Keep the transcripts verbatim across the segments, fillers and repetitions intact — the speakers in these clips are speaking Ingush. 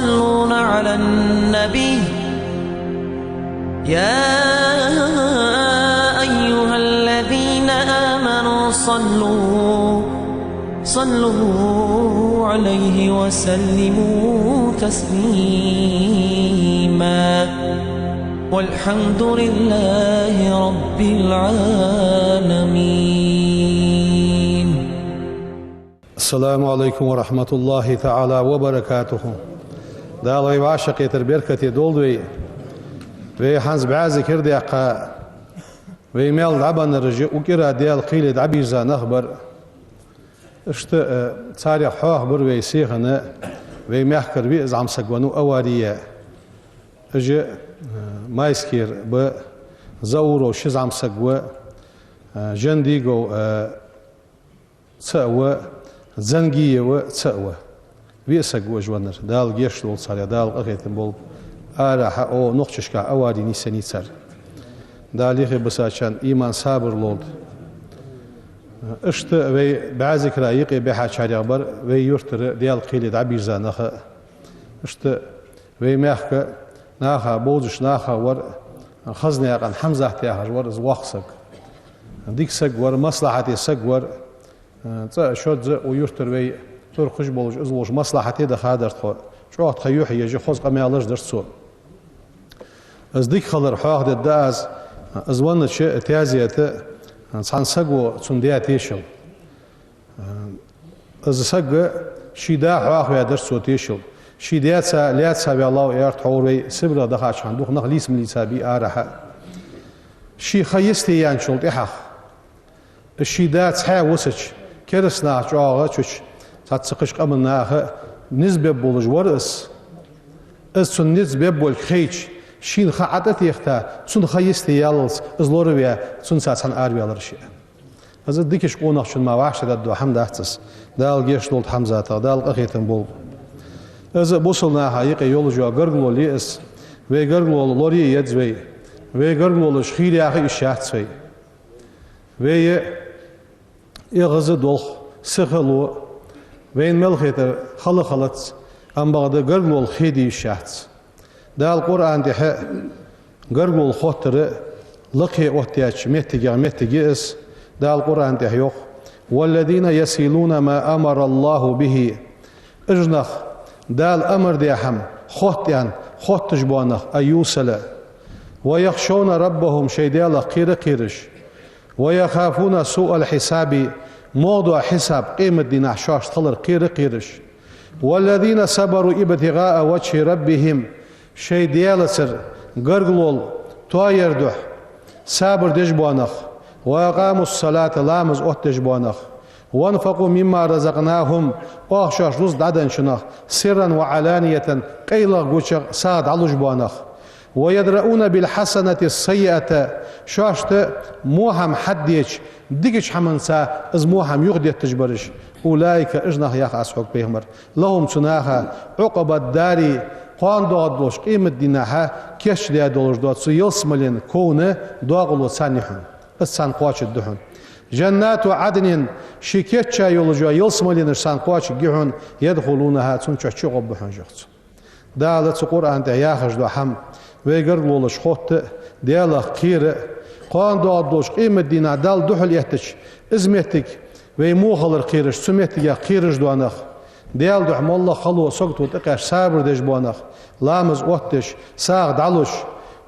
يصلون على النبي، يا أيها الذين آمنوا صلوا، صلوا عليه وسلموا تسليما. والحمد لله رب العالمين. السلام عليكم ورحمة الله تعالى وبركاته. Дала вай вӀашагӀкхетар беркате долда вай. Вай хӀанз бӀаь зикар даьккха, вай маьл дӀабаьннараш а укх кӀира Даьла кхеле дӀабийрза нах бар. Иштта, э, царех хьоахабир вай сихана, вай мехкара виъ зӀамсаг веннав авари яь. Уж, э, Майскера ба, Зауров ши зӀамсаг ва, э, Жандигов, э, цаӀ ва, Зангиев цаӀ ва. Виъ саг ва уж веннар. Дала гешт долда царех, Дала къахетам болба. Арахьа, о, нохчашкахь авари нийсъеннай цар. Дала юхебисачарна иман, сабар лолда. Иштта вай бӀаь зикара юкъе бихьачарех бар вай юртара Даьла кхеле дӀабийрза нах а. Иштта вай мехка наха, бовзача наха вар, Хазнаькъан Хьамзат яхаш вар из воккха саг. Дика саг вар, маслахьате саг вар. ЦӀа а, шозза а укх юртара вай туркхаш болаш, из волаш маслахьате дахадар тхо. ЧӀоагӀа тха юхь еш, хоза къамаьлаш дар цо. Из дика хилар хьоахадергда аз, из веннача таьзета цхьан саго цунна даь тешал. Из саг, ший да хьоахаваь дар цо тешал. Ший даьца лаьца ваьллав, аьлар, тхьовра вай Сибре дахача хана дукха нах лийца ма лийцабий арахьа. Ший ха йисте яьнначул тӀехьагӀа, ший да цхьаь висача, кераста нах чӀоагӀа чуча, цхьацца кхыча къаман наха низ бергболаш вар из. Из цунна низ бергболга хайча, шийна ха ӀотӀатехийта, цун ха йисте яллалца из лораваь, цунца цхьана араваьлар ше. Из дикача къонахчун мара вӀаштӀехьдаргдола хӀама дац из. Дала гешт долда Хьамзатах, Дала къахетам болба. Из бусалба наха юкъе йолаш йола гаргало я из. Вай гаргало лорае еза вай. Вай гаргалонаш хийра яха йиш яц вай. Вай эгӀаза долх, сихалу, вайна мел хетар хала хилац, амма бакъда гаргалол хеде йиш яц. Дала Къуръан тӀа гаргалол хоттара лакхе оттадаьча моттигех моттиг я из. Дала Къуръан тӀа йоах: «والذين يصلون ما أمر الله به». Уж нах, Дала амар даь хӀама хоттаяьнна хотташ бола нах, أن يوصل. «ويخشون ربهم», шоай Даьлах кхера а кхераш. «ويخافون سوء الحساب», во дола хьисаб, къематдийнахьа шоашта хилар кхера а кхераш. «والذين صبروا ابتغاء وجه ربهم», шоай Даьлацара гаргалол тоаяра духьа сабар деш бола нах. «وأقاموا الصلاة», ламаз оттадеш бола нах. «وأنفقوا مما رزقناهم», оаха шоашта рузкъа дӀаденначунах, «سرا وعلانية», къайлагӀа, гучагӀа сагӀа дӀалуш бола нах. «ويدرءون بالحسنة السيئة», шоашта во хӀама хьадеча, дикача хӀаманца из во хӀама юхадетташ бараш. «أولئك», уж нах, йоах аз хьога, пайхамар, «لهم», цу наха, «عقبى الدار», кхоана доагӀаргдолча къематдийнахьа кийчдаь долаш дола цу ялсмален ковна доакъало царна я хьона. Из царна кхоачаргда хьона. «جنات عدن», ший кийча йолаш йола ялсмаленаш царна кхоачаргья хьона, «يدخلونها», цун чу чугӀоргба хьона, йоах цо. Дала цу Къуръан тӀа яхаш дола хӀама, вай гаргалонаш хотта а, Даьлах кхера а, кхоана доагӀаргдолча къематдийнахьа Далла духьал эттача, из моттиг вай во хилар кхераш, цу моттигех кхераш дола нах, Даьла духьа моллагӀа хало, сагото тӀакхаьчача сабар деш бола нах, ламаз оттадеш, сагӀа дӀалуш,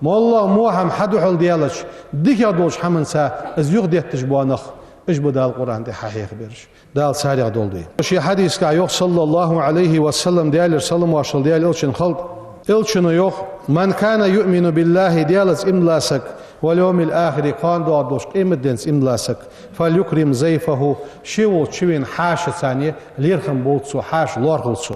моллагӀа во хӀама хьадухьалдаьлча, дикагӀа долча хӀаманца из юхадетташ бола нах, уж ба Дала Къуръан тӀа хьахьехабераш. Дала царех долда вай. Ший хьадисагахь йоах, صلى الله عليه وسلم, Даьлера салам-моаршал Даьла Элчанна хилда, Элчано йоах: «من كان يؤمن بالله», Даьлаца иман дилла саг, «واليوم الآخر», кхоана доагӀаргдолча къематденца иман дилла саг, «فليكرم ضيفه», ше волча ший вена хьаьшаца лерхӀам болба цо, хьаьша лоархӀалба цо.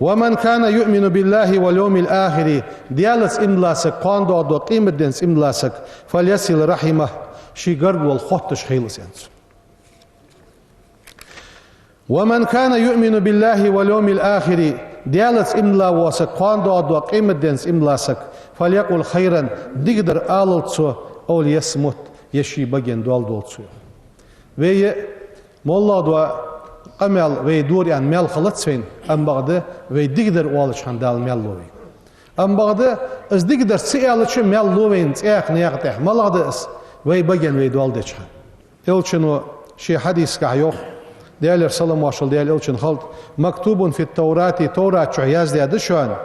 «ومن كان يؤمن بالله واليوم الآخر», Даьлаца иман дилла саг, кхоана доагӀаргдолча къематденца иман дилла саг, «فليصل رحمه», ший гаргалол хотташ хилва из, аьннад цо. «ومن كان يؤمن بالله واليوم الآخر», Даьлаца иман дилла вола саг, кхоана доагӀаргдолча къематденца иман дилла саг, «فليقل خيرا», дикадар алалба цо, «أو ليصمت», е ший багенна доал долда цо. Вай моллагӀа дола Къамаьл вай дора аьнна маьл хилац вайна, амма бакъда вай дикадар оалача хана Дала маьл лу вайна. Амма бакъда из дикадар ца аьлча маьл лу вайна цхьаькха наькъа тӀа. МалагӀа да из? Вай баген вай доал деча хана. Элчано ший хьадисагахь йоах, Даьлера салам-моаршал Даьла Элчана хилда: «مكتوب في التوراة», Товрата чу яздаь да шоана: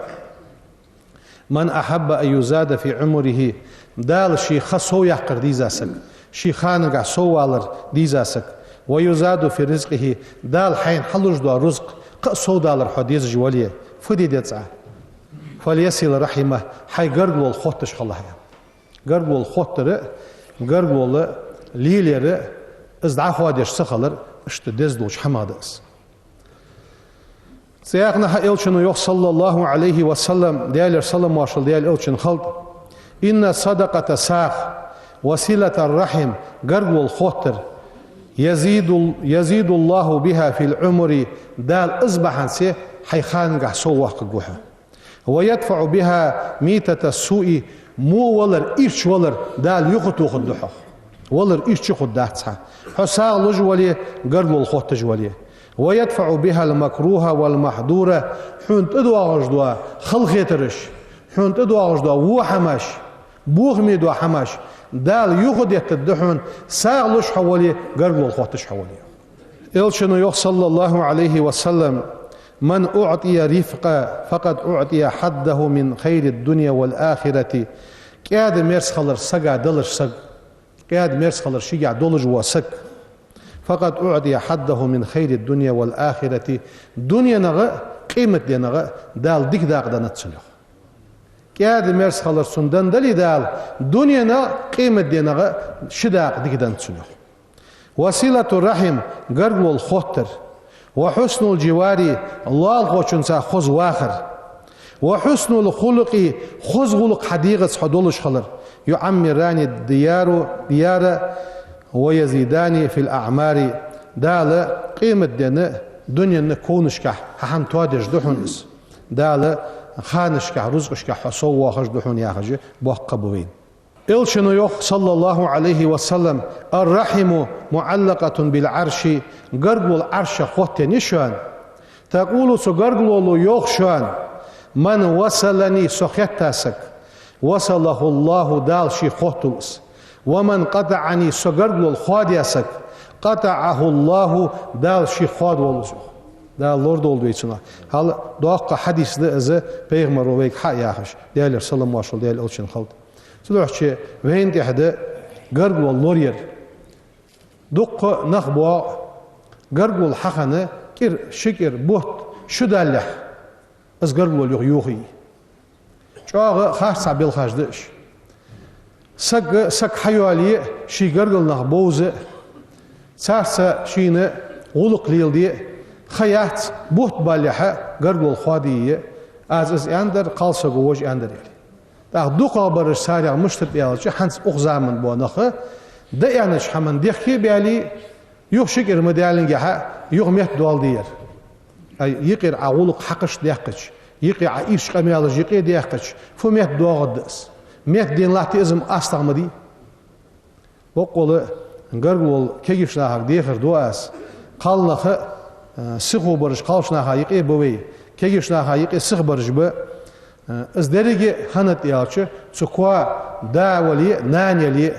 «من أحب أن يزاد في عمره», Дала ший ха сов яккхар дийза саг, ший ханагахь сов валар дийза саг, «ويزاد في رزقه», Дала хьайна хьалуш дола рузкъа кхы а сов далар хьо дезаш вале, фу де деза Ӏа? «فليصل رحمه», хьай гаргало хотташ хилалахь. Гаргало хоттар а, гаргало лелаяр а, из дӀахо деш ца хилар, иштта деза долча хӀамах да из. Цхьаькханахьа Элчано йоах, صلى الله عليه وسلم, Даьлера салам-моаршал Даьла Элчана хилда: «إن الصدقة», сагӀа, «وصلة الرحم», гаргало хоттар, «يزيد، يزيد الله بها في العمر», Дала из бахьанце хьай ханагахь сов воаккхаргва хьо. «ويدفع بها ميتة السوء», во валар, ирча валар Дала юхатохаргда хьох. Валар ирча хургдац хьа, хьо сагӀа луш вале, гаргало хотташ вале. «ويدفع بها المكروه والمحظور», хьона тӀадоагӀаш дола халахетараш, хьона тӀадоагӀаш дола во хӀамаш, бохаме дола хӀамаш Дала юхадеттаргда хьона, сагӀа луш хьо вале, гаргало хотташ хьо вале. Элчано йоах, صلى الله عليه وسلم: «من أعطي الرفق فقد أعطي حظه من خير الدنيا والآخرة». КӀаьда-мерза хилар сага далаш саг, кӀаьда-мерза хилар шийгахь долаш вола саг, «فقد أعطي حظه من خير الدنيا والآخرة», дуненагӀа а, къематденагӀа а Дала дика дакъа деннад цунна, йоах. КӀаьда-мерза хилар цунна денна дале Дала, дуненагӀа а, къематденагӀа а ши дакъа дика деннад цунна, йоах. «وصلة الرحم», гаргало хоттар, «وحسن الجوار», лоалахочунца хоза вахар, «وحسن الخلق», хоза гӀулакх хьа дегӀаца хьо долаш хилар, «يعمران الديار، الديار ويزيدان في الأعمار». Дала къематденна, дуненна ковнашкахь хьа хӀама тоадеш да хьона из. Дала ханашкахь, рузкъашкахь хьо сов воахаш да хьона, яхаш, боккха ба вайна. Элчано йоах, صلى الله عليه وسلم: «الرحم معلقة بالعرش», гаргало Ӏарша хоттаенна я шоана. «تقول», цу гаргалоло йоах шоана: «من وصلني», со хоттаь саг, «وصله الله», Дала шийх хоттаву из. «ومن قطعني», со гаргало хоадаь саг, «قطعه الله», Дала шийх хоадаволва из, йоах. Дала лорадолда вай цунах. Хьал доккха хьадис да из, пайхамаро вайга хьаяхаш, Даьлера салам-моаршал Даьла Элчана хилда. Цудухьа вайна тӀехь да гаргало лораяр. Дуккха нах боагӀа, гаргало хьахинна кӀира, ши кӀира, бутт, шу даллалехь, из гаргало юха йохайий. ЧӀоагӀа харцахьа белхаш да уж. Саг, саг хьайоалае а, ший гаргара нах бовза а, царца шийна гӀулакх леладе а, ха яц, бутт баллалехь гаргало хоадае а, аз из аьннадар, кхалсаго вож аьннадар, аьле. ТӀаккха дукхагӀбараш царех мишта ба аьлча, хӀанз укх заман бола нах, дӀааьннача хӀаман дехке а баьле, юха ши кӀира ма даьллинге хьа, юха метта доал дезар. Ай, юкъера Ӏа гӀулакх хьакхаш даьккхача, юкъе Ӏа ирча къамаьлаш юкъе даьккхача, фу метта доагӀаргда из? Метта дена латте из-м астагӀа ма дий. Боккъала гаргало кегийча нахага дехар ду аз. Кхалнаха, э, сихо бараш кхалча наха юкъе ба вай, кегийча наха юкъе сиха бараш ба. Э, из деррига а хӀана да аьлча, цу коа да вале а, нана яле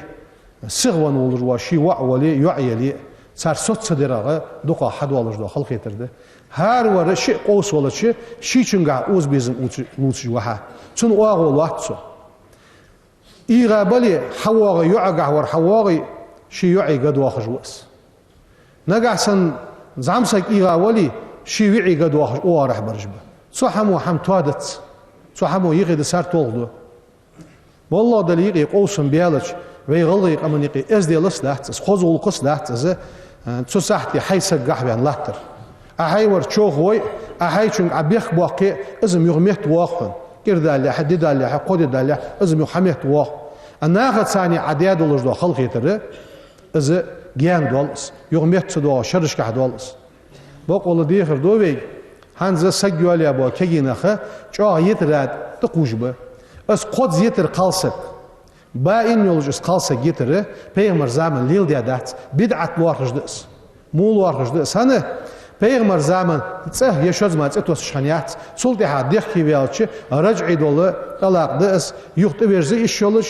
а, сихвенна волаш вола ший воӀ вале а, йоӀ яле а, цар соц ца дарагӀа дукхагӀа хьадоалаш дола халахетар да. ХӀара вар шиъ къовсавелча, шийчунгахь укхаза безам луц-, лувцаш ва хьа. Цунна оагӀув лоац цо. ИгӀа бале, хьавоагӀа, йоӀагахь вар хьавоагӀе, ший йоӀе гӀадвоахаш ва из. Нагахь санна зӀамсаг ИгӀа вале, ший виӀе гӀадвоахаш оагӀорахьа бараш ба. Цу хӀамо хӀама тоадац. Цу хӀамо юкъе дисар толхаду. ВаллахӀи, Даьла юкъе къовсам баьлча, вай гӀалгӀай къаман юкъе эздел а дац из, хоза гӀулакх а дац из, а, цу сахьте хьай саг гахь ваьнна латтар. Ӏа хьай вар човхавой, Ӏа хьайчунга Ӏа бехк боаккхе, из-м юха метта воагӀа хьона. КӀира даллалехь, ди даллалехь, кхо ди даллалехь, из-м юха хьаметта воагӀа. А нахаца цхьана Ӏа даь долаш дола халахетар, из гаьна доал из, юха метта ца доагӀача шерашкахь доал из. Боккъала дехар ду вайга, хӀанз саг йоалаяь бола кегий нах чӀоагӀа йитар тӀакхувш ба. Из кхозза йитар кхалсаг, баин йолаш из кхалсаг йитар пайхамара заман леладаь дац, бидӀат лоархӀаш да из. Мула лоархӀаш да из? ХӀана? Пайхамара заман цӀа е шозза мара цӀи тоссаш хиннаяц, цул тӀехьагӀа дехке ваьлча, ражӀи дола тӀалакъ да из, юха тӀаверза йиш йолаш,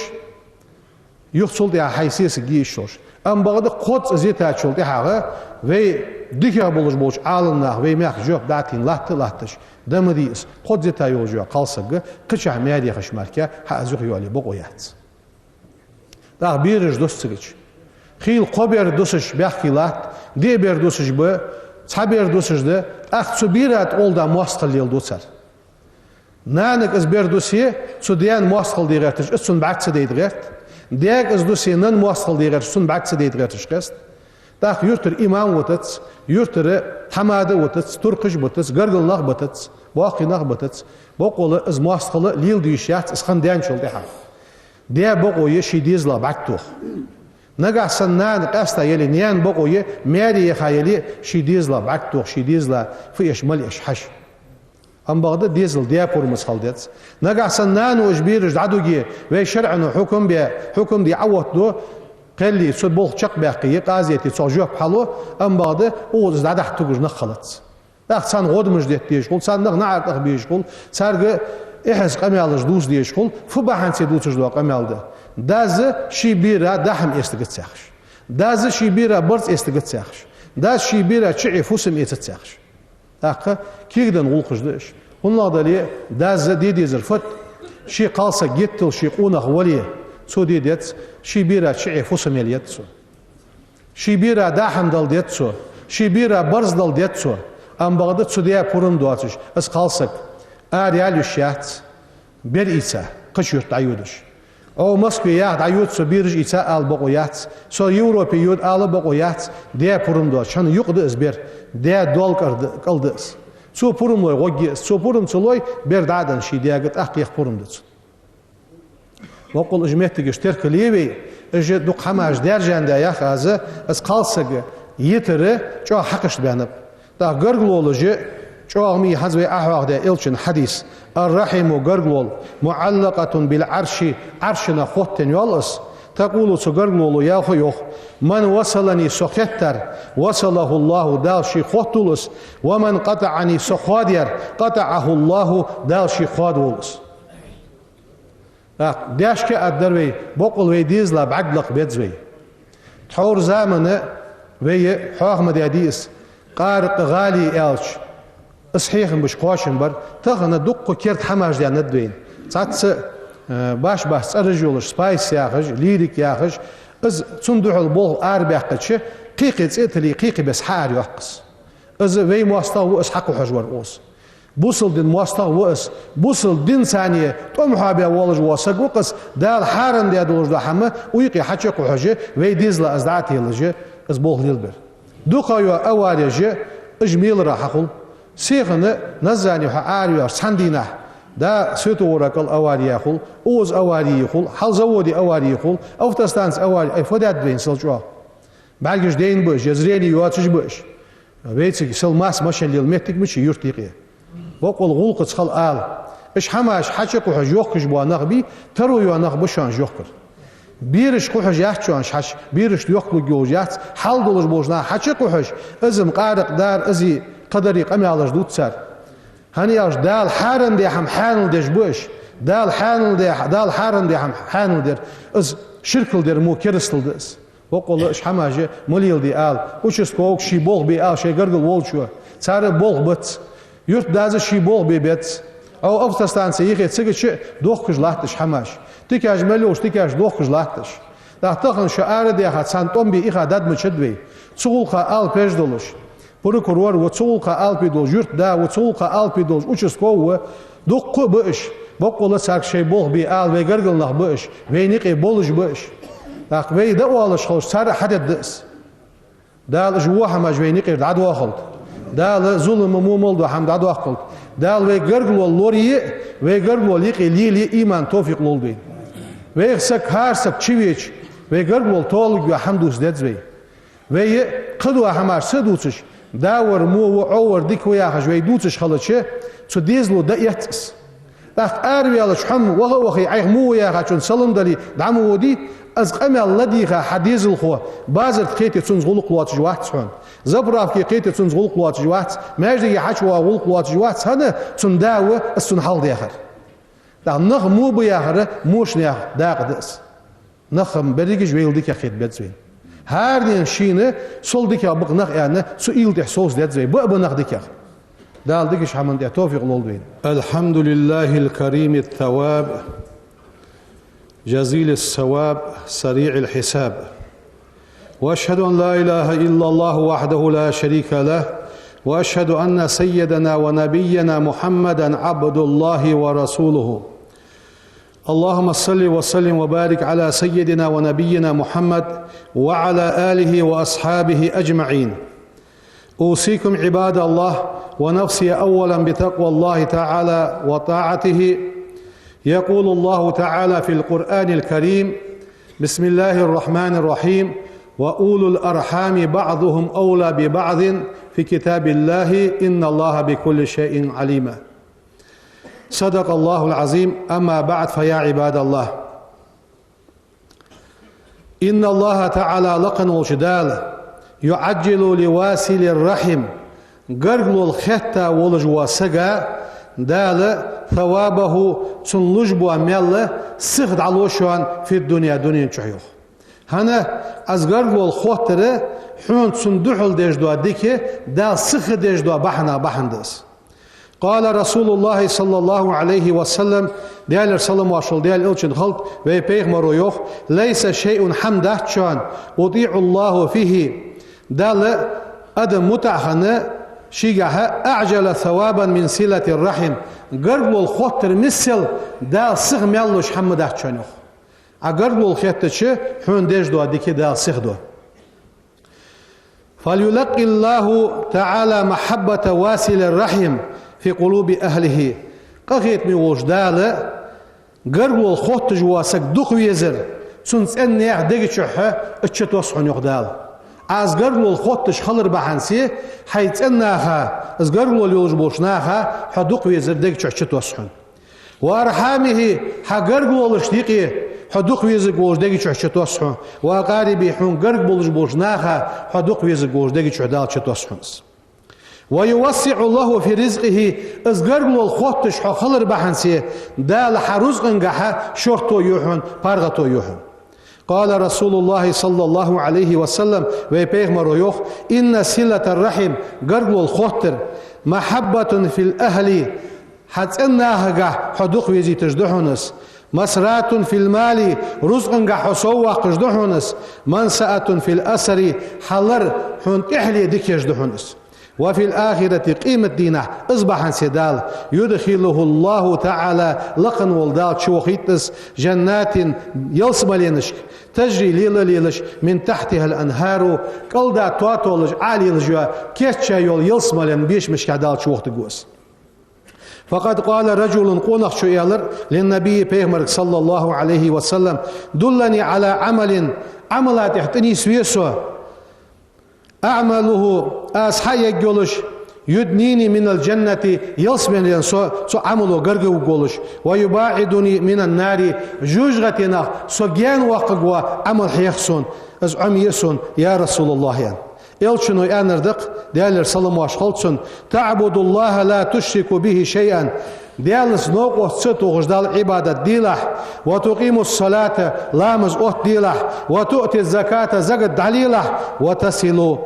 юха цул тӀехьагӀа хьай сесаг е йиш йолаш. Амма бакъда кхозза из йитачул тӀехьагӀа вай дикагӀа болаш болча Ӏаламнаха вай мехка жоп дӀатийна латта а латташ, да ма дий из, кхозза йита йолаш йола кхалсаг кхычахьа маьре яхаш мара хьа из юха йоалае бокъо яц. ТӀаккха бераш дус цигача. Хийла кхо бер дусаш баьхкий латт, диъ бер дусаш ба, цхьа бер дусаш да, тӀаккха цу бера тӀагӀолла да моастагӀал леладу цар. Нанага из бер дусе, цу даьна моастагӀал де гӀерташ, из цунна бӀарга ца дайта гӀерт. Даьга из дусе, нанна моастагӀал де гӀерташ, цунна бӀарга ца дайта гӀерташ кхест. ТӀаккха юртара имам витац, юртара тхьамада витац, туркхаш битац, гаргара нах битац, боккхий нах битац. Бокъонца из моастагӀал леладе йиш яц, из хинна даьнначул тӀехьагӀа. Даь бокъо я ший дезалах бӀаргтоха. Нагахьа санна нана къаьста яле, наьна бокъо я маьре яха яле, ший дезалах бӀаргтоха, ший дезала фу эш, мала эш хьажа. Амма бакъда дезал даь пурамца хила деза. Нагахьа санна нано уж бераш дӀадуге, вай шарӀо хьукам бе, хьукам де Ӏооттаду, кхел е цу болх чакхбаьккхе, е къазете цох жоп хьалу, амма бакъда укхаза из дӀадахьа тугаш нах хилац. ТӀаккха царна гӀодамаш детта дезаш хул, царна нах наӀар тӀаха безаш хул, царга эхьаза къамаьлаш дувца дезаш хул, фу бахьанца дувцаш дола къамаьл да. Дас ший бера даа хӀама эцаргдац яхаш. Дас ший бера барзкъа эцаргдац яхаш. Дас ший бера чуӀе фусам эцац яхаш. ТӀаккха кегаденна гӀулакхаш да уж. ХӀана аьлча дале, дас де дезар фуд, ший кхалсаг геттара ший къонах вале, цо де деза, ший бера чуӀе фусам яла еза цо. Ший бера даа хӀама дала деза цо, ший бера барзкъа дала деза цо, амма бакъда цу даь пурам доацаш, из кхалсаг араяла йиш яц, бер ийца, кхыча юрта дӀайодаш. Ӏо Москве яха дӀайода со, бераш ийца ала бокъо яц, со Европе йода ала бокъо яц, даь пурам доацаш, хӀана юкъе да из бер, даь дола кӀал да, кӀал да из. Цо пурам лой гӀоргья из, цо пурам ца лой, бер дӀа а денна ший даьга, тӀаккха еха пурам да цунна. Бокъонца уж моттигаш теркалъе вай, уж дукха хӀамаш даьржа да яхаш, из кхалсаг йитар чӀоагӀа хьакхашта баьннаб. ТӀаккха гаргало луш, чӀоагӀа ма йий хӀанз вай Ӏохьоахадаь Элчан хьадис: «الرحم», гаргало, «معلقة بالعرش», Ӏаршах хоттаденна йола из. «تقول», цу гаргалоло яхо йоах: «من وصلني», со хоттадер, «وصله الله», Дала шийга хоттаву из, «ومن قطعني», со хоададер, «قطعه الله», Дала шийга хоадаву из. ТӀаккха даьшка а аргдар вай, бокъонца вай дезала бӀарг лакха беза вай. Тхьовра заман вай хьоахадаьд из, Къаракъ гӀали аьлча, из хьехам беш кхоачам бар, тахан дуккха керда хӀамаш даьннад вайна. Цхьацца, э, баш-баш цӀераш йолаш, спайс яхаш, лирик яхаш, из цунна духьал болх арабаьккхача, кхы-кхы цӀи а тилле, кхы-кхы беса хьаарайоаккх из. Из вай моастагӀа ва из хьакхухьаш вар укхаза. Бусалба дина моастагӀа ва из, бусалба динца тӀом хьоабаь волаш вола саг ва-кх из, Дала хьарам даь долаш дола хӀама укх юкъе хьачакхухьаш, вай дезала из дӀа а телаш, из болх лелабер. Дукха йола авареш, уж мелара хьахул. Сихана Назране хьо арайоагӀаш цхьан дийнахьа, да, Светогора кӀал авари яь хул, укхаза авари яь хул, хьал заводе авари яь хул, автостанце авари, ай, фу даьд вайна сел чӀоагӀа. БӀаргаш дайна ба уж, е зрени йоацаш ба уж. Вайцига сел масса машен лела моттиг мичай юрта юкъе. Бокъонца гӀулакхаца хила ала. Уж хӀамаш хьачакхухьаш йохкаш бола нах бий, таро йола нах ба шоана уж йохкар. Бераш кхухьаш яц шоана уж хьача, берашта йохкалургйолаш яц, хьал долаш болча наха хьачакхухьаш, из-м къаракъ дар, из-м кхыдар къамаьлаш дувц цар. ХӀана аьлча Дала хьарам даь хӀама хьаьнал деш ба уж. Дала хьаьнал даь, Дала хьарам даь хӀама хьаьнал дар, из ширкал дар мо, керастал да из. Бокъонца уж хӀамаш ма леладе ала, участковага ший болх бе ала шоай гаргара волчо. Цар болх бац. Юртдас ший болх бе беза. Ӏо автостанце йихе цигача дохкаш латт уж хӀамаш. Тикаш мел йолча тикашка дохкаш латт уж. ТӀаккха тахан шо арадаьха цхьан тӀом бе иха дад мачад вай. Цу гӀулакха алапаш долаш прокурор ва, цу гӀулакха алапи долаш юртда ва, цу гӀулакха алапи долаш участкови ва, дуккха а ба уж. Бокъонца царга шоай болх бе ала, вай гаргара нах ба уж, вайна юкъе болаш ба уж. ТӀаккха вай дӀаоалаш хилча, цар а хьадергда из. Дала уж во хӀамаш вайна юкъера дӀадоахалда. Дала зулам а, во мел дола хӀама дӀадоаккхалда. Дала вай гаргало лорае а, вай гаргало юкъе лелае а иман, товфикъ лолда вайна. Вайх саг, хӀара саг чувеча, вай гаргало толургйола хӀама дувца деза вай. Вай кхыдола хӀамаш ца дувцаш, да вар во ва, Ӏо вар дика ва яхаш вай дувцаш хилча, цу дезало дӀаэц из. ТӀаккха араваьлча хьо ма ваха а вахе, Ӏайха ма ву яхачунна салам дале, дӀа ма водий, из къамаьл ладийгӀа хьа дезалхо, базар тӀа кхете цунца гӀулакх лоацаш вац хьона, заправке кхете цунца гӀулакх лоацаш вац, маьждиге хьачувоагӀа гӀулакх лоацаш вац, хӀана, цун да ва из цунна хьалхадаьхар. ТӀаккха нах мо ба яхар, мошанех дакъа да из. Нахам берригаш вайл дикагӀа хета беза вайна. ХӀаранена шийна сол дикагӀа ба-кх нах аьнна, цу уйла тӀа совца деза вай, ба а ба нах дикагӀа. Дала дикача хӀаман тӀа товфикъ лолда вайна. الحمد لله الكريم التواب جزيل الثواب سريع الحساب. وأشهد أن لا إله إلا الله وحده لا شريك له، وأشهد أن سيدنا ونبينا محمدا عبد الله ورسوله. اللهم صل وسلم وبارك على سيدنا ونبينا محمد وعلى آله وأصحابه أجمعين. أوصيكم عباد الله ونفسي أولا بتقوى الله تعالى وطاعته. يقول الله تعالى في القرآن الكريم: بسم الله الرحمن الرحيم: وأولو الأرحام بعضهم أولى ببعض في كتاب الله، إن الله بكل شيء عليم. صدق الله العظيم. أما بعد، فيا عباد الله. إن الله تعالى, лакха волча Дала, يعجل لواصل الرحم, гаргало хетта волаш вола сага Дала, ثوابه, цунна луш бола маьл, сиха дӀалу шоана, في الدنيا, дунен чу, йоах. ХӀана, из гаргало хоттар хьона цунна духьал деш дола дика Дала сиха деш дола бахьан, бахьан да из. قال رسول الله صلى الله عليه وسلم, Даьлера салам-моаршал хилда Даьла элчанна, вай пайхамаро йоах: ليس شيء, хӀама дац шоана, يطيع الله فيه, Далла адам мутӀахьа хинна шийгахьа, أعجل ثوابا من صلة الرحم, гаргало хоттар миссел Дала сиха маьл луш хӀама дац шоана, йоах. Ӏа гаргало хеттача, хьона деш дола дика Дала сиха ду. فليلقن الله تعالى محبة واصل الرحم في قلوب أهله. Къахетаме волча Дала гаргало хотташ вола саг дукха везар цун цӀен-наьха дега чухьа чутоссу хьона, йоах Дала. Ӏа из гаргало хотташ хилар бахьанца, хьай цӀен-наха, из гаргало йолаш болча наха хьо дукха везар дега чухьа чутоссу хьона. وأرحامه, хьа гаргалонаш юкъе хьо дукха везарг волаш дега чухьа чутоссу хьона. وأقاربه, хьона гарга болаш болча наха хьо дукха везарг волаш дега чухьа Дала чутоссу хьона из. ويوسع له في رزقه, из гаргало хотташ хьо хилар бахьанца, Дала хьа рузкъангахьа шорто ю хьона, паргӀато ю хьона. قال رسول الله صلى الله عليه وسلم, вай пайхамаро йоах: إن صلة الرحم, гаргало хоттар, محبة في الأهل, хьа цӀен-нахагахьа хьо дукха везийташ да хьона из, مثراة في المال, рузкъангахьа хьо совваккхаш да хьона из, منسأة في الأثر, хьа лар хьона тӀехьале дика еш да хьона из. وفي الآخرة, къематдийнахьа, из бахьанца Дала, يدخله الله تعالى, лакха вола Дала чувохийт из, جنات, ялсмаленашка, تجري, лела лелаш, من تحتها الأنهار, кӀалда тоатолаш Ӏолелаш йола, кийчъяь йола ялсмален бешамашка Дала чувохийтаргва из. فقد قال رجل, къонахчо аьлар, للنبي, пайхамарга, صلى الله عليه وسلم: دلني على عمل, Ӏамала тӀа тӀанийсве со, أعمله, аз хьаергйолаш, يدنيني من الجنة, ялсмален со цу Ӏамало гаргавугаргволаш, ويباعدني من النار, жожагӀатенах со гаьнавоаккхаргвола Ӏамал хьеха сона, из Ӏомае сона, я РасулаллахӀ, аьнна. Элчано аьннар да-кх, Даьлера салам-моаршал хилда цунна: تعبد الله لا تشرك به شيئا, Даьлаца новкъост ца тохаш Далла Ӏибадат делахь, وتقيم الصلاة, ламаз оттаделахь, وتؤتي الزكاة, закат дӀалелахь, وتصل,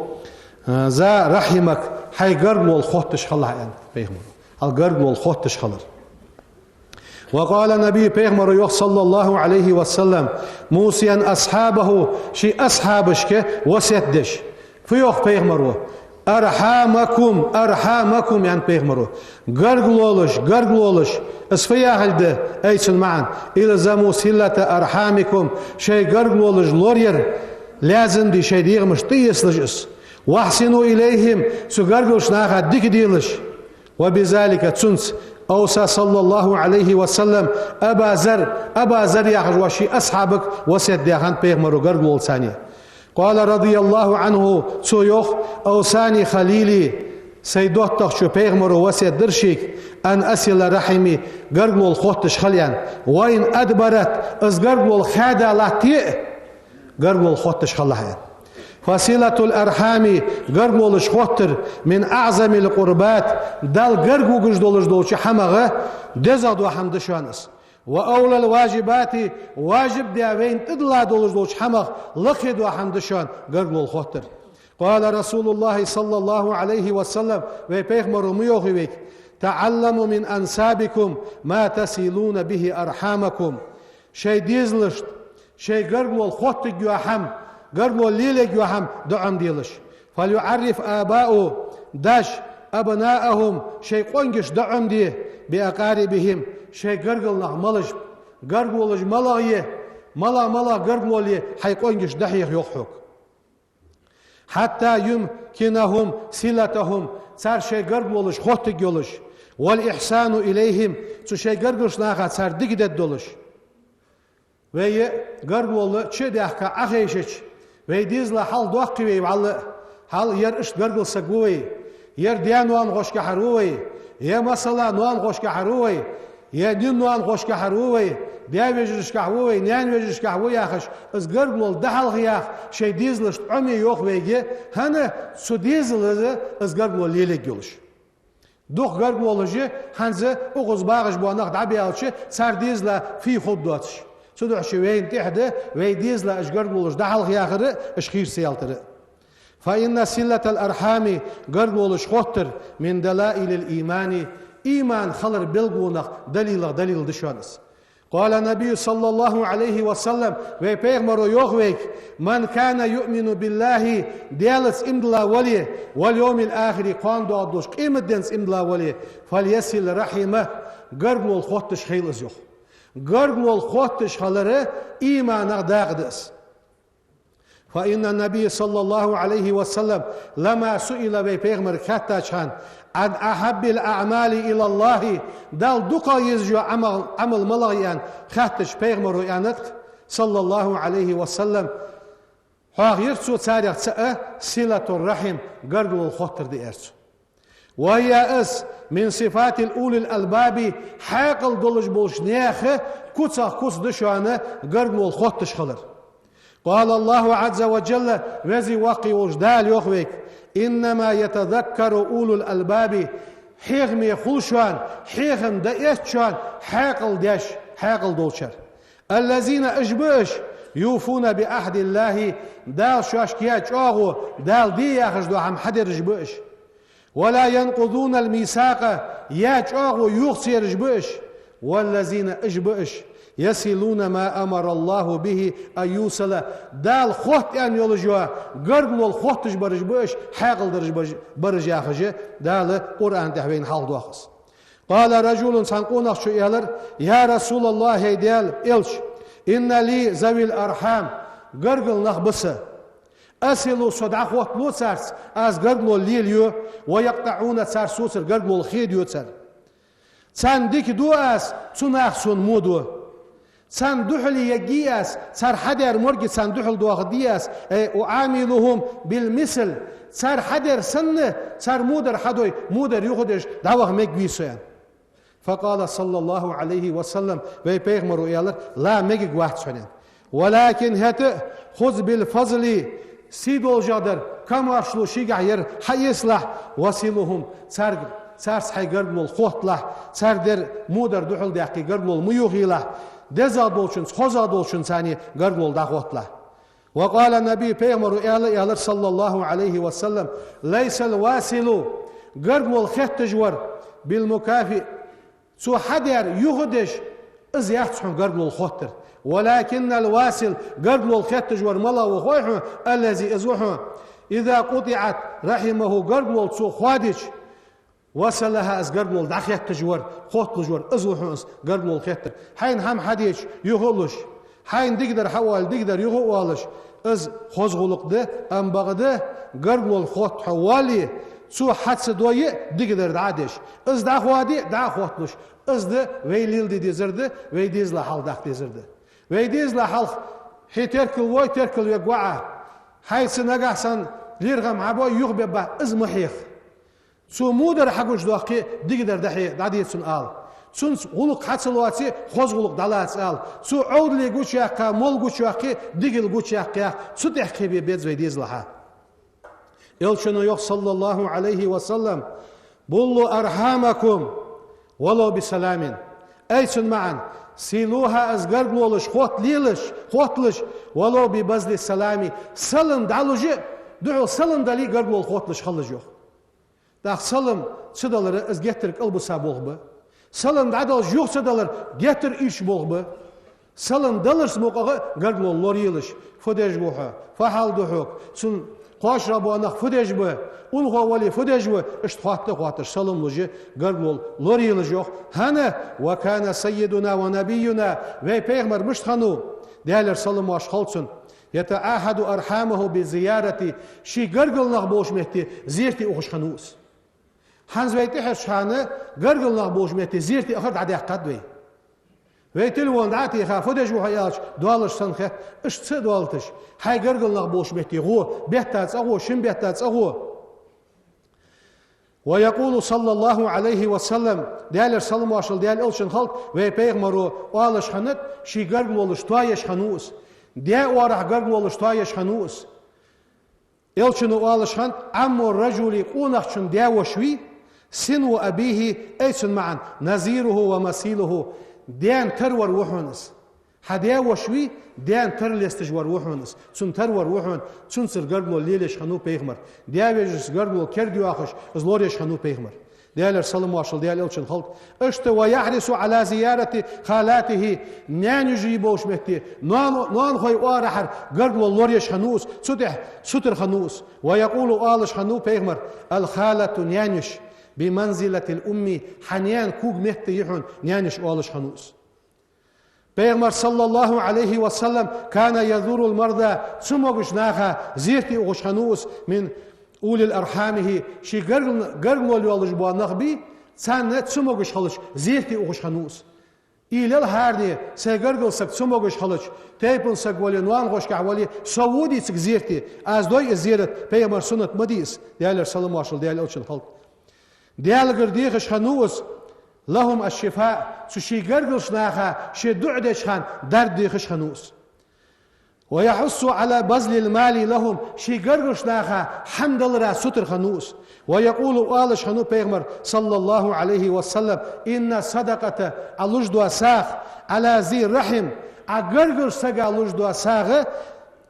а, ذا رحمك, хьай гаргало хотташ хилалахь, аьннад пайхамаро. Хьай гаргало хотташ хилар. وقال النبي, пайхамаро йоах, صلى الله عليه وسلم, موصيا أصحابه, ший асхьабашка васкет деш. Фу йоах пайхамаро? أرحامكم، أرحامكم, аьннад пайхамаро. Гаргалонаш, гаргалонаш. Из фу яхилга да, ай цун маӀан? الزموا صلة أرحامكم, шоай гаргалонаш лораяр лазим дий, шоай дегӀамашта тӀаэцалаш из. وأحسنوا إليهم, цу гаргарча наха дика делаш. وبذلك, цунца, أوصى صلى الله عليه وسلم أبا ذر, Аба Зар яхаш вола ший асхьабага васкет даь хиннад пайхамаро гаргалонца. قال رضي الله عنه, цо йоах: أوصاني خليلي, Сай доттагӀчо пайхамаро васкет дир шийга: «أن أصل رحمي», гаргало хотташ хила аьнна. «وإن أدبرت», из гаргало хаьда латте а, гаргало хотташ хилалахь аьнна. «فصلة الأرحام», гаргалонаш хоттар, «من أعظم القربات», Далла гарга вугаш долаш долча хӀамах дезагӀа дола хӀама да шоана из. «وأولى الواجبات», важиб даь вайна тӀадилла долаш долча хӀамах лакхе дола хӀама да шоана гаргало хоттар. قال رسول الله صلى الله عليه وسلم, вай пайхамаро ма йоахий вайга: «تعلموا من أنسابكم ما تصلون به أرحامكم». Шоай дезалашта шоай гаргало хоттаргйола хӀама, гаргало лелаергйола хӀама даа Ӏомаделаш. «فليعرف الآباء», даш, «أبناءهم», шоай къонгашта даа Ӏомаде, «بأقاربهم», шоай гаргара нах малаш ба, гаргалонаш малагӀа я, малагӀа-малагӀа гаргало я, хьай къонгашта дӀахьеха, йоах хьога. «حتى يمكنهم صلتهم», цар шоай гаргалонаш хоттаргйолаш, «والإحسان إليهم», цу шоай гаргарча наха цар дика дергдолаш. Вай гаргало чу а даьхка Ӏохайшача, вай дезала хьалхадоаккхий вай вӀалла а, хьал ер иштта гаргара саг ва вай, ер даь-ноанахошкахьара ва вай, е, масала, ноанахошкахьара ва вай, е нин-ноанахошкахьара ва вай, даь-вежарашкахьа ва вай, наьна-вежарашкахьа ва яхаш, из гаргало дӀахьалхаяккха шоай дезалашта Ӏомае, йоах, вайга, хӀана, цу дезала из гаргало лелаергйолаш. Дукха гаргалонаш я хӀанз укхаза багӀаш бола нах дӀабаьлча, цар дезала фу хургдоацаш. Цудухьа вайна тӀехьа да вай дезала уж гаргалонаш дӀахьалхаяккхар а, уж хийра ца ялийтар а. «فإن صلة الأرحام», гаргалонаш хоттар, «من دلائل الإيمان», иман хилара белгалонех, далилех далил да шоана из. قال النبي صلى الله عليه وسلم, вай пайхамаро йоах вайга: «من كان يؤمن بالله», Даьлаца иман дилла вале, «واليوم الآخر», кхоана доагӀаш долча къематденца иман дилла вале, «فليصل رحمه», гаргало хотташ хилва из, йоах. Гаргало хотташ хилар иманах дакъа да из. «فإن النبي صلى الله عليه وسلم لما سئل», вай пайхамарга хаьттача хана, «عن أحب الأعمال إلى الله», Далла дукхагӀа езаш йола Ӏамал, Ӏамал малагӀа я аьнна хаьттача, пайхамаро аьннад, صلى الله عليه وسلم, хьоахайир цо царех цаӀ: «صلة الرحم», гаргало хоттар да, аьлар цо. «وهي», из, «من صفات أولي الألباب», хьаькъал долаш болча наьха куцех куц да шоана гаргало хотташ хилар. «قال الله عز وجل», Веза-Воккха волча Дала йоах вайга: «إنما يتذكر أولو الألباب», хьехаме хул шоана, хьехам дӀаэц шоана хьаькъал деш, хьаькъал долчар. «الذين», уж ба уж, «يوفون بعهد الله», Дала шоашка яь чӀоагӀо, Дала де яхаш дола хӀама хьадераш ба уж. «ولا ينقضون الميثاق», яь чӀоагӀо юхацараш ба уж. «والذين», уж ба уж, «يصلون ما أمر الله به أن يوصل», Дала хотта аьнна йолаш йола гаргало хотташ бараш ба уж, хьаькъал дераш бараш, бараш яхаш, Дала Къуръана тӀа вайна хьалхадоах из. «قال رجل», цхьан къонахчо аьлар: «يا رسول الله», хӀай Даьла элча, «إن لي ذوي أرحام», гаргара нах ба са. «أصل», со дӀахотталу царца, аз гаргало лелаю, «ويقطعون», цар соцара гаргало хедаю цар. Царна дика ду аз, цу наха сона во ду. Царна духьале ергья аз, цар хьадаьр морг царна духьал доахаргья аз, э, «أعاملهم بالمثل», цар хьадаьр санна, цар во дар хьадой, во дар юхадеш дӀаваха мегаргвий со, аьнна. «فقال صلى الله عليه وسلم», вай пайхамаро аьлар: «لا», мегаргвац хьона, аьнна. «ولكن», хӀаьта а, «خذ بالفضل», сий долашагӀдар, комаьршал шийгахьа яр хьаэцалахь, «وصلهم», царга, царца хьай гаргало хотталахь, цар дар во дар духьал даьккхе гаргало ма юхаелахь, дезагӀа долчунца, хозагӀа долчунца гаргало дӀахотталахь. «وقال النبي», пайхамаро аьлар, аьлар, «صلى الله عليه وسلم: ليس الواصل», гаргало хетташ вар, «بالمكافئ», цо хьадаьр юхадеш, из яц хьона гаргало хоттар. «ولكن الواصل», гаргало хетташ вар малагӀа ва хой хьона, «الذي», из ва хьона, «إذا قطعت رحمه», гаргало цо хоадича, «وصلها», из гаргало дӀахетташ вар, хотталуш вар, из ва хьона из гаргало хеттар. Хьайна хӀама хьадеча, юха а луш, хьайна дикадар хьаоале, дикадар юха а оалаш, из хоза гӀулакх да, амма бакъда гаргало хотта хьо вале, цо хьа ца дой а дикадар дӀа а деш, из дӀахоаде а дӀа а хотталуш, из да вай леладе дезар да, вай дезала хьалхадаккха дезар да. Вай дезала хьалха хье теркал вой, теркал вергва Ӏа. Хьайца нагахьа санна лерхӀам хьабой, юхабергба, из ма хьеха. Цо во дар хьагучадоаккхе, дикадар дӀахье, дӀаде цунна ала. Цунца гӀулакх хьа ца лоаце, хоза гӀулакх дӀалаца ала. Цо Ӏовдал гучаяккха, мол гучаяккхе, дикал гучаяккха яха, цу тӀехьа кхебе беза вай дезалахьа. Элчано йоах, صلى الله عليه وسلم: «بلوا أرحامكم ولو بسلام». Ай, цун маӀан: «صلوها», из гаргалонаш хотталелаш, хотталаш, «ولو ببذل السلام», салам дӀалуш а, духьал салам дале а гаргалонаш хотталаш хилалаш, йоах. ТӀаккха салам ца далар, из геттара кӀалбиса болх ба. Салам дӀадалаш юха ца далар геттара ийрча болх ба. Салам даларца мукъагӀа гаргалонаш лоралелаш: «Фу деш ва хьо? Фу хьал да хьога? Цун кхоачара бола нах фу деш ба? Унахо вале фу деш ва?» Иштта хоатта а хоатташ, салам луш а гаргалонаш лоралелаш, йоах. ХӀана? «وكان سيدنا ونبينا», вай пайхамар мишта хиннав, Даьлера салам-моаршал хилда цунна, «يتعاهد أرحامه بالزيارة», ший гаргара нах болча метте зерате ухаш хиннав из. ХӀанз вай тӀехьарча хана гаргара нах болча метте зерате ахар дӀадаьккхад вай. Вай телефон дӀа а теха, фу деш ва хьо аьлча, доалаш санна хет, иштта ца а доалийташ, хьай гаргара нах болча метте гӀо, бетта цкъа гӀо, шин бетта цкъа гӀо. «ويقول صلى الله عليه وسلم», Даьлера салам-моаршал Даьла Элчанна хилда, вай пайхамаро оалаш хиннад, ший гаргалонаш тоаеш хиннав из. Даь оагӀорахьа гаргалонаш тоаеш хиннав из. Элчано оалаш хиннад: «عم الرجل», къонахчун даь-воша вий, «صنو أبيه», ай, цун маӀан: «نظيره ومثيله», даьна тара вар ва хьона из. Хьа даь-воша вий, даьна тара лесташ вар ва хьона из, цун тара вар ва хьона, цунцара гаргалонаш лелаеш хиннав пайхамар. Даь-вежарашца гаргалонаш кердайоахаш, из лораеш хиннав пайхамар. Даьлера салам-моаршал Даьла Элчанна хилда. Иштта «ويحرص على زيارة خالاته», наьна-йижарий болча метте, ноа-, ноанахой оагӀорахьара гаргалонаш лораеш хиннав из, цу тӀехьа сутара хиннав из. «ويقول», оалаш хиннав пайхамар: «الخالة», наьна-йиша, «بمنزلة الأم», хьа наьна кога метте я хьона наьна-йиша, оалаш хиннав из. Пайхамар, صلى الله عليه وسلم, «كان يزور المرضى», цамогаш наха зерате ухаш хиннав из, «من أولي أرحامه», ший гаргал-, гаргалонаш йолаш бола нах бий, царна цамогаш хилча зерате ухаш хиннав из. Уйла ел хӀаране, сай гаргара саг цамогаш хилча, тайпан саг вале, ноанахошкахьа вале, со водий цига зерате, аз дой из зерат, пайхамара суннат ма дий из, Даьлера салам-моаршал Даьла Элчанна хилда. Даьлагара дехаш хиннав из, «لهم الشفاء», цу ший гаргарча наха ше дуӀа деча хана дарба дехаш хиннав из. «ويحث على بذل المال لهم», ший гаргарча наха хӀама далара сутара хиннав из. «ويقول», оалаш хиннав пайхамар, صلى الله عليه وسلم: «إن الصدقة», Ӏа луш дола сагӀа, «على ذي الرحم», Ӏа гаргарча сага луш дола сагӀа,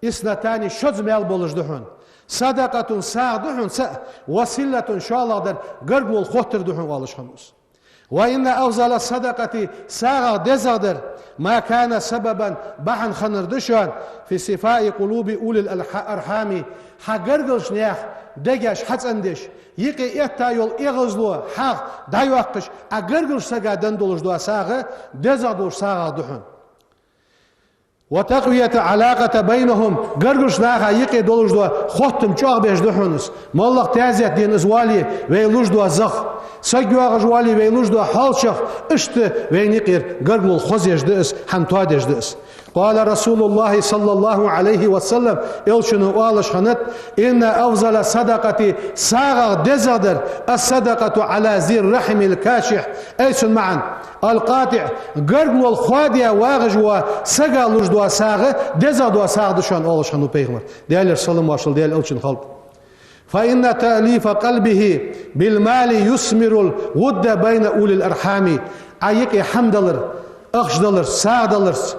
«اثنتان», шозза маьл болаш да хьона. «صدقة», сагӀа да хьона цаӀ, «وصلة», шоллагӀдар гаргалонаш хоттар да хьона, оалаш хиннав из. «وإن أفضل الصدقة», сагӀах дезагӀдар, «ما كان سببا», бахьан хиннар да шоана, «في صفاء قلوب أولي الأرح-، الأرحام», хьа гаргарча наьха дегаш хьацӀендеш, юкъе этта йола эгӀазло хьагӀ дӀайоаккхаш, Ӏа гаргарча сага денна долаш дола сагӀа дезагӀа долаш сагӀах да хьона. «وتقوية العلاقة بينهم», гаргарча наха юкъе долаш дола хоттам чӀоагӀбеш да хьона из. МоллагӀа таьзет ден из вале, вай луш дола зах, саг йоагӀаш вале, вай луш дола хьоалчагӀ, иштта вайна юкъера гаргалонаш хозъеш да из, хӀама тоадеш да из. «قال رسول الله صلى الله عليه وسلم», Элчано оалаш хиннад: «إن أفضل الصدقة», сагӀах дезагӀдар, «الصدقة على ذي الرحم الكاشح», ай, цун маӀан, «القاطع», гаргалонаш хоадаь вагӀаш вола сага луш дола сагӀа дезагӀа дола сагӀа да шоана, оалаш хиннав пайхамар, Даьлера салам-моаршал Даьла Элчанна хилда. «فإن تأليف قلبه بالمال يثمر الود بين أولي الأرحام». Ӏа юкъе хӀама далар, ахча далар, сагӀа даларца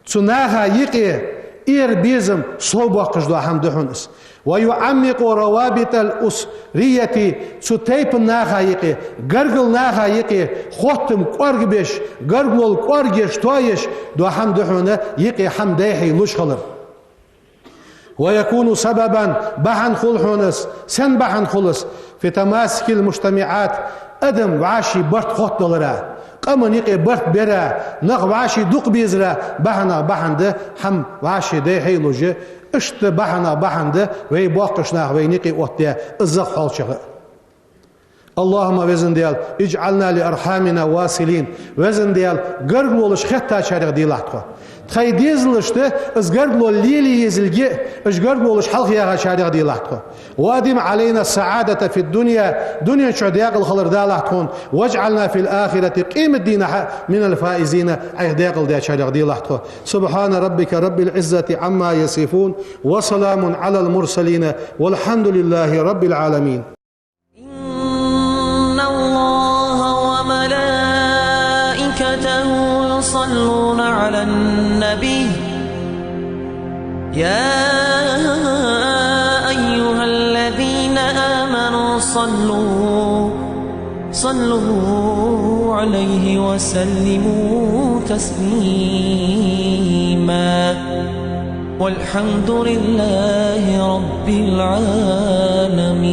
цу наха юкъе эр безам совбоаккхаш дола хӀама да хьона из. «ويعمق روابط الأسرية», цу тайпан наха юкъе, гаргара наха юкъе хоттам кӀоаргабеш, гаргалонаш кӀоаргъеш, тоаеш дола хӀама да хьона юкъе хӀама дӀайихье луш хилар. «ويكون سببا», бахьан хул хьона из, сен бахьан хул из, «في تماسك المجتمعات», адам вӀаший барт хоттадалара, къаман юкъе барт бера, нах вӀаший дукха безара бахьанах бахьан да хӀама вӀаший дӀайихье луш, иштта бахьанах бахьан да вай боккхийча наха вайна юкъе оттадаь из зах, хьоалчагӀ а. اللهم, Веза Даьла, اجعلنا لأرحامنا واصلين. Веза Даьла, гаргалонаш хеттачарех делахь тхо. Тхоай дезалашта из гаргало лелае езилга, уж гаргалонаш хьалхаяхачарех делахь тхо. وأدم علينا السعادة في الدنيا, дунен чу даькъала хилар далахь тхона. واجعلنا في الآخرة, къематдийнахьа, من الفائزين, Ӏайха даькъала дечарех делахь тхо. سبحان ربك رب العزة عما يصفون، وسلام على المرسلين، والحمد لله رب العالمين. إن الله وملائكته يصلون على النبي، يا أيها الذين آمنوا صلوا، صلوا عليه وسلموا تسليما. والحمد لله رب العالمين.